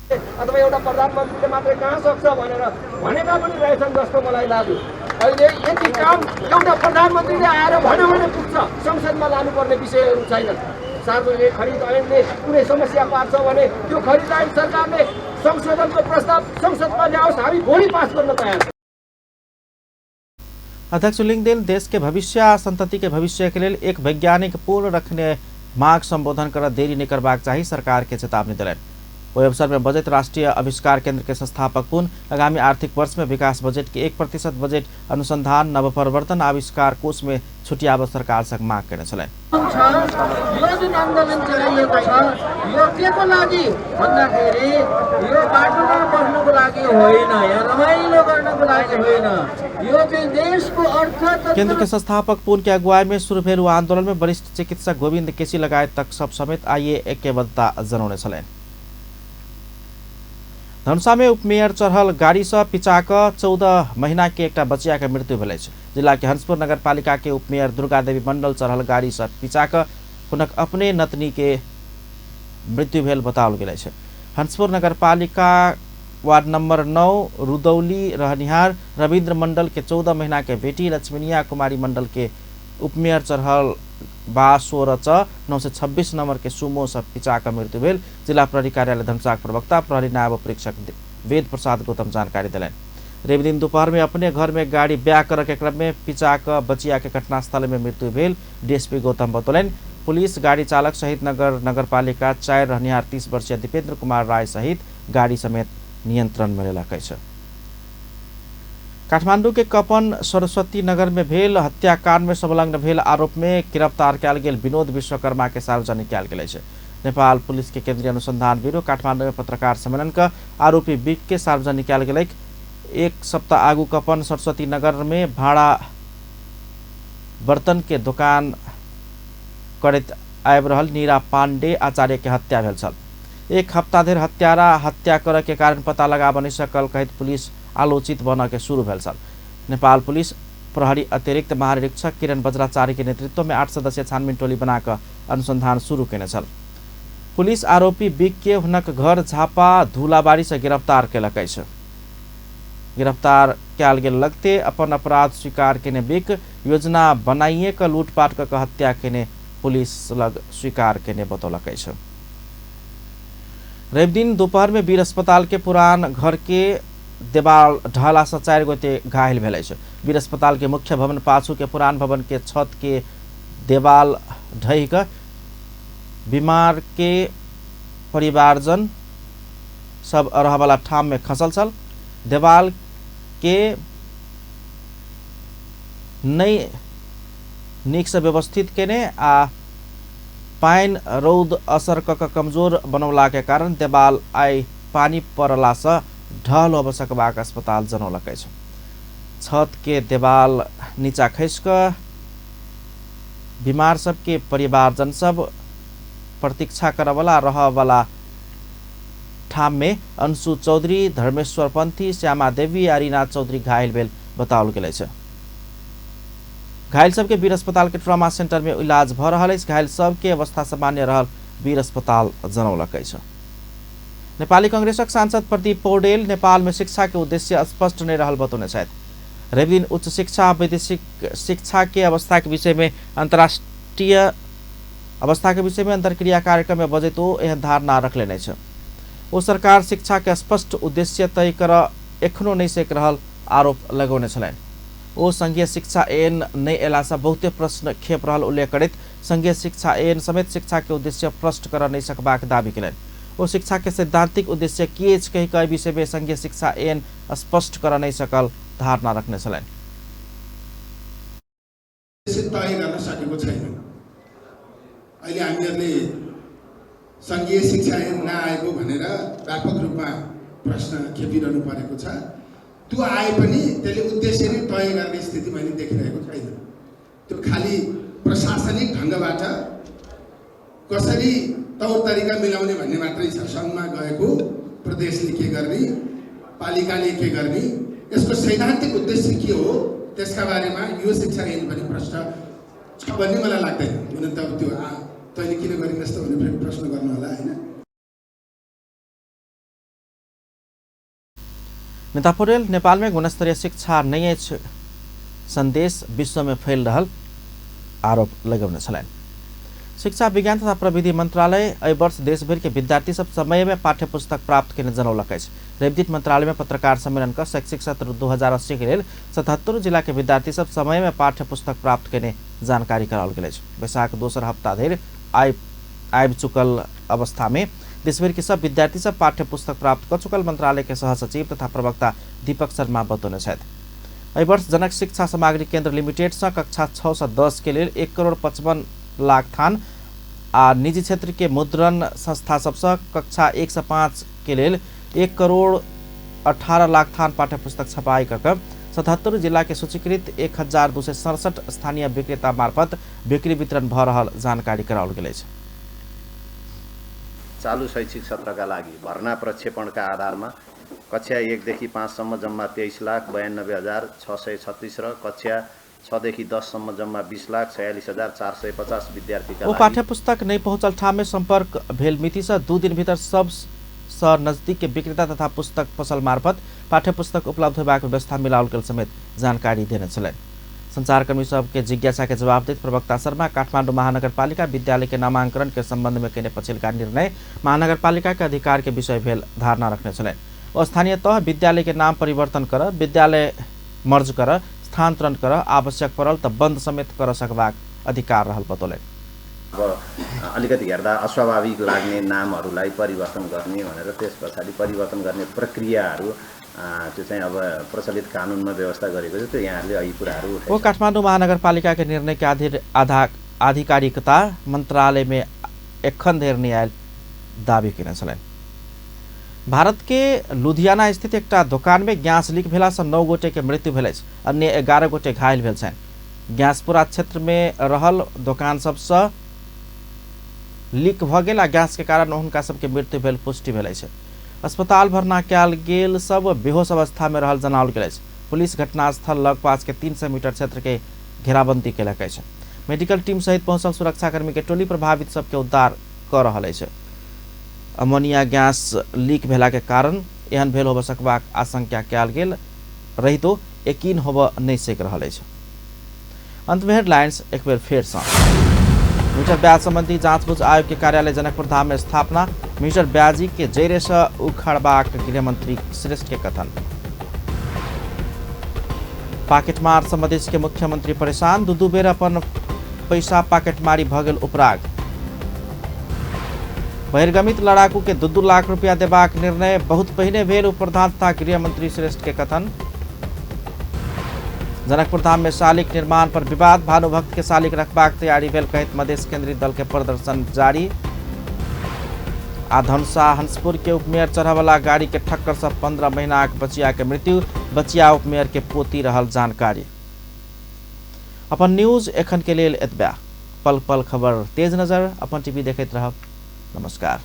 अथवा एउटा प्रधानमन्त्रीले मात्रै कहाँ सक्छ भनेर भनेका पनि रहेछन् जस्तो मलाई लाग्यो। अहिले यति काम एउटा प्रधानमन्त्रीले आएर भन्यो भने पुग्छ, संसदमा लानुपर्ने विषयहरू छैनन्। सार्वजनिक खरिद ऐनले कुनै समस्या पार्छ भने त्यो खरिद ऐन सरकारले संशोधनको प्रस्ताव संसदमा ल्याओस्, हामी भोलि पास गर्न तयार छौँ। अध्यक्ष लिंगदेन देश के भविष्य आ संतति के भविष्य के लेल एक वैज्ञानिक पूर्ण रखने मांग संबोधन कर देरी नहीं करबाक चाही सरकार के चेतावनी दिलनि। ओहि अवसर में बजट राष्ट्रीय आविष्कार केंद्र के संस्थापक पुन आगामी आर्थिक वर्ष में विकास बजट के 1% बजट अनुसंधान नवप्रवर्तन आविष्कार कोष में छुटियाब सरकार से मांग केने छलनि। यो जुन आन्दोलन चलाइएको छ यो के को लागि भन्दाखेरि यो बाटोमा बस्नुको लागि होइन, या रमाइलो गर्नको लागि होइन, यो चाहिँ देशको अर्थतन्त्र। केंद्र के संस्थापक पुन के अगुवाई में शुरू भेल आंदोलन में वरिष्ठ चिकित्सक गोविंद केसी लगायत तक सब समेत आइए ऐक्यबद्धता जनौने छलनि। धनुषा में उपमेयर चढ़ल गाड़ी से पिचा कऽ 14 महीना के एकटा बचिया के मृत्यु भेल अछि। जिला के हंसपुर नगरपालिका के उपमेयर दुर्गा देवी मंडल चढ़ल गाड़ी से पिचा कऽ हुनक अपने नतनी के मृत्यु भेल बताओल गेल अछि। हंसपुर नगरपालिका वार्ड नंबर 9 रुदौली रहनिहार रविन्द्र मंडल के 14 महीना के बेटी लक्ष्मीनिया कुमारी मंडल के उपमेयर चढ़ल बा 16 च 926 नंबर के सुमो से पिचा कऽ मृत्यु भेल। जिला प्रहरी कार्यालय धनुषाक प्रवक्ता प्रहरी नायब परीक्षक वेद प्रसाद गौतम जानकारी देलनि। रवि दिन दोपहर में अपने घर में गाड़ी ब्याह करऽ के क्रम में पिचा कऽ बचिया के घटनास्थल में मृत्यु भेल डीएसपी गौतम बतौलनि। पुलिस गाड़ी चालक सहित नगरपालिका 4 रहनिहार 30 वर्षीय दीपेंद्र कुमार राय सहित गाड़ी समेत नियंत्रण में लेलक अछि। काठमांडू के कपन सरस्वती नगर में भेल हत्याकांड में संलग्न भेल आरोप में गिरफ्तार कयल गेल विनोद विश्वकर्मा के सार्वजनिक कयल गेल अछि। नेपाल पुलिस के केंद्रीय अनुसंधान ब्यूरो काठमांडू में पत्रकार सम्मेलन का आरोपी बिक के सार्वजनिक कयल गेल। एक सप्ताह आगू कपन सरस्वती नगर में भाड़ा बर्तन के दुकान करैत आबि रहल नीरा पांडे आचार्य के हत्या भेल छल। एक हफ्ता धरि हत्यारा हत्या करऽ के कारण पता लगाबऽ नहि सकल कहैत पुलिस आलोचित बनऽ के शुरू भेल छल। नेपाल पुलिस प्रहरी अतिरिक्त महानिरीक्षक किरण बज्राचार्य के नेतृत्व में 8 सदस्यीय छानबीन टोली बनाकऽ अनुसंधान शुरू केने छल। पुलिस आरोपी बिक के हुनक घर झापा धूलाबाड़ी से गिरफ्तार केलक अछि। गिरफ्तार कयल गेल लगते अपन अपराध स्वीकार केने बिक योजना बनाइए कऽ लूटपाट कऽ हत्या केने पुलिस लग स्वीकार केने बतौलक अछि। रवि दिन दोपहर में वीर अस्पताल के पुरान घर के देवाल ढहला से 4 गोटे घायल भेल अछि। वीर अस्पताल के मुख्य भवन पाछू के पुरान भवन के छत के देवाल ढहि कऽ बीमार के परिवारजन सब रहवाला ठाम में खसल छल। देवाल के नहि नीक से व्यवस्थित केने आ पानि रौद असर कऽ कऽ कमजोर बनौला के कारण देवाल आइ पानि पड़ला से ढहल होबऽ सकबाक अस्पताल जनौलक अछि। छत के देवाल नीचा खसि कऽ बीमार सबके परिवारजन सब प्रतीक्षा करऽवला रहऽवला ठाम में अंशु चौधरी, धर्मेश्वर पंथी, श्यामा देवी आ रीना चौधरी घायल भेल बताओल गेल अछि। घायल सबके वीर अस्पताल के ट्रॉमा सेंटर में इलाज भऽ रहल अछि। घायल सबके अवस्था सामान्य रहल वीर अस्पताल जनौलक अछि। नेपाली कांग्रेसक सांसद प्रदीप पौडेल नेपाल में शिक्षा के उद्देश्य स्पष्ट नहीं रहल बतौने छथि। रवि दिन उच्च शिक्षा वैदेशिक शिक्षा के अवस्था के विषय में अंतर्राष्ट्रीय अवस्था के विषय में अंतर्क्रिया कार्यक्रम में बजैत ओ एहन धारणा रखलेने अछि। ओ सरकार शिक्षा के स्पष्ट उद्देश्य तय कर एखनो नहीं सकि रहल आरोप लगौने छलनि। ओ संघीय शिक्षा ऐन नहि अयलासँ बहुते प्रश्न खेप रहल उल्लेख करैत संघीय शिक्षा ऐन समेत शिक्षा के उद्देश्य स्पष्ट कर नहि सकबाक दावी केलनि। ओ शिक्षा के सैद्धांतिक उद्देश्य की अछि कहि कऽ एहि विषय में संघीय शिक्षा ऐन स्पष्ट कर नहि सकल धारणा रखने छलनि। तय गर्न सकेको छैन। अहिले हामीहरूले संघीय शिक्षा ऐन नआएको भनेर व्यापक रूपमा प्रश्न खेपिरहनु परेको छ। त्यो आए पनि त्यसले उद्देश्य नै तय गर्ने स्थिति मैले देखिरहेको छैन। त्यो खालि प्रशासनिक ढङ्गबाट कसरी तौर तरिका मिलाउने भन्ने मात्रै छ। सङ्घमा गएको प्रदेशले के गर्ने, पालिकाले के गर्ने, यसको सैद्धान्तिक उद्देश्य के हो त्यसका बारेमा यो शिक्षा ऐन पनि प्रश्न छ भन्ने मलाई लाग्दैन। हुन त अब त्यो तैँले किन गरिनस् त भनेर फेरि प्रश्न गर्नु होला होइन। नेता पौडेल नेपाल में गुणस्तरीय शिक्षा नहीं अछि संदेश विश्व में फैल रहल आरोप लगौने छलनि। शिक्षा विज्ञान तथा प्रविधि मंत्रालय एहि वर्ष देशभरि के विद्यार्थी सब समय में पाठ्यपुस्तक प्राप्त केने जनौलक अछि। रविदिन मंत्रालय में पत्रकार सम्मेलन क शैक्षिक सत्र 2080 के लेल 77 जिला के विद्यार्थी सब समय में पाठ्यपुस्तक प्राप्त केने जानकारी कराओल गेल अछि। वैशाख दोसर हफ्ता धरि आबि चुकल अवस्था में देशभरि के सब विद्यार्थी सब पाठ्यपुस्तक प्राप्त क चुकल मंत्रालय के सहसचिव तथा प्रवक्ता दीपक शर्मा बतौने छथि। एहि वर्ष जनक शिक्षा सामग्री केंद्र लिमिटेड से कक्षा 6 से 10 के लेल 1,55,00,000 थान आ निजी क्षेत्र के मुद्रण संस्था सबसे कक्षा 1 से 5 के लेल 1,18,00,000 थान पाठ्यपुस्तक छपाई कऽ 77 जिला के सूचीकृत 1267 स्थानीय विक्रेता मार्फत बिक्री वितरण भऽ रहल जानकारी कराओल गेल अछि। चालु शैक्षिक सत्रका लागि भर्ना प्रक्षेपणका आधारमा कक्षा 1 देखि 5 सम्म जम्मा 23,92,636 र कक्षा 6 देखि 10 सम्म जम्मा 20,46,450 विद्यार्थीका ओ पाठ्यपुस्तक नहीं पहुंचल ठाम में संपर्क भेल मिति से 2 दिन भीतर सब स नजदीक के विक्रेता तथा पुस्तक पसल मार्फत पाठ्यपुस्तक उपलब्ध होबाक व्यवस्था मिलाओल गेल समेत जानकारी देने छलनि। संचारकर्मी सबके जिज्ञासा के जवाब दैत प्रवक्ता शर्मा काठमाडौँ महानगरपालिका विद्यालय के नामांकन के संबंध में केने पछिलका निर्णय महानगरपालिका के अधिकार के विषय भेल धारणा रखने छलनि। स्थानीय तह विद्यालय के नाम परिवर्तन कर, विद्यालय मर्ज कर, स्थानांतरण कर, आवश्यक पड़ल त बंद समेत कर सकबाक अधिकार रहल बतौलनि। अब अलिकति हेर्दा अस्वाभाविक लाग्ने नामहरूलाई परिवर्तन गर्ने भनेर त्यस पछाडि परिवर्तन गर्ने प्रक्रियाहरू त्यो चाहिँ अब प्रचलित कानुनमा व्यवस्था गरेको छ, त्यो यहाँहरूले यी कुराहरू उठाइ ओ काठमाडौँ महानगरपालिका के निर्णय के आधिकारिकता मंत्रालय में एखन धरि नहि आयल दावी केने छलनि। भारत के लुधियाना स्थित एकटा दोकान में गैस लीक भेला से 9 गोटे के मृत्यु भेल अछि, अन्य 11 गोटे घायल भेल छनि। गैसपुरा क्षेत्र में रहल दोकान सबसँ लीक भऽ गेल आ गैस के कारण हुनका सबके मृत्यु भेल पुष्टि भेल अछि। अस्पताल भर्ना कयल गेल सब बेहोश अवस्था में रहल जनाओल गेल अछि। पुलिस घटनास्थल लगपास के 300 मीटर क्षेत्र के घेराबंदी केलक अछि। मेडिकल टीम सहित पहुंचल सुरक्षाकर्मी के टोली प्रभावित सबके उद्धार कऽ रहल अछि। अमोनिया गैस लीक भेला के कारण एहन भेल होबऽ सकबाक आशंका कयल गेल रहितो यकीन होबऽ नहि सकि रहल अछि। अंत में हेडलाइंस एक बेर फेर सँ। मीटर ब्याज संबंधी जांच आयोग के कार्यालय जनकपुर धाम में स्थापना, मीटर ब्याजी के जैरे से उखाड़बाक गृहमंत्री श्रेष्ठ के कथन। पाकेटमार से मधेश के मुख्यमंत्री परेशान, दू बेर अपन पैसा पाकेटमारी भऽ गेल उपराग। बहिर्गमित लड़ाकू के 2-2 लाख रुपया देबाक निर्णय बहुत पहिने भेल उपप्रधान तथा गृहमंत्री श्रेष्ठ के कथन। जनकपुर धाम में शालिक निर्माण पर विवाद, भानुभक्त के शालिक रखबाक तैयारी भेल कहैत मधेश केंद्रीय दल के प्रदर्शन जारी। आ धनुषा हंसपुर के उपमेयर चढ़ावला गाड़ी के ठक्कर से 15 महीनाक बचिया के मृत्यु, बचिया उपमेयर के पोती रहल जानकारी। अपन न्यूज एखन के लेल एतबा। पल पल खबर तेज नजर अपन टीवी देखैत रहब। नमस्कार।